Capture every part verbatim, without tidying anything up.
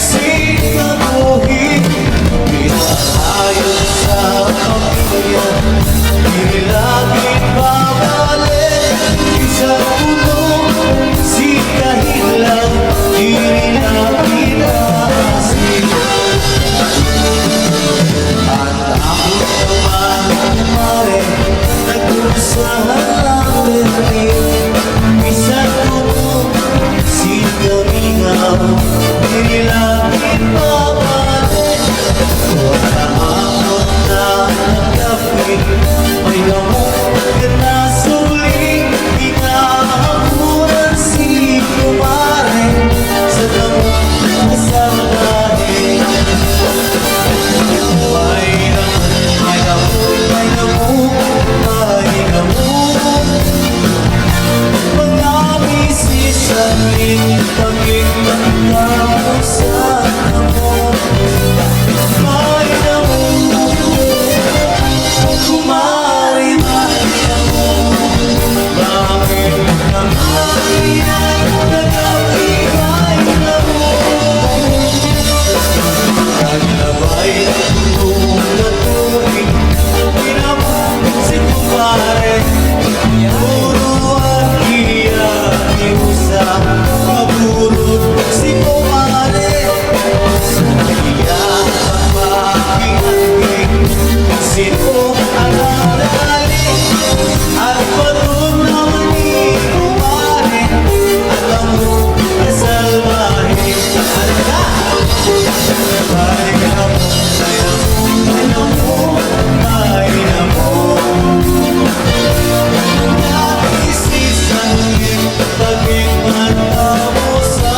Sing nabuhi, bisan hayo sa pamilya, diri la gin babalik, bisan kuno si kahinla, diri la gin asig. An akon mga kumare, nag-usa la pirmi, bisan kuno si kamingaw, diri la gin babalik. Wara man ako na nagkapit, may amo nga nasuli, ginahapunan si kumare sa damo nga salbahe. May amo, may amo, may amo, may amo. Mga misis, sanglit, pagkita mo sa amo. May amo, kumare, may amo. Bakit ka may nagkakibay na mo? Naglabay ako nga tubig, pinabog si kumare. Puro akiya, iusa, maburot si kumare. Sa iya, pagpakinggan, sino ang dadali? An baton naman ni kumare, an amo kasalbahe. Alala! Ay, amo, ay, amo, ay, amo, ay, amo. Nabisi sa langit, paging mata mo sa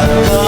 ako.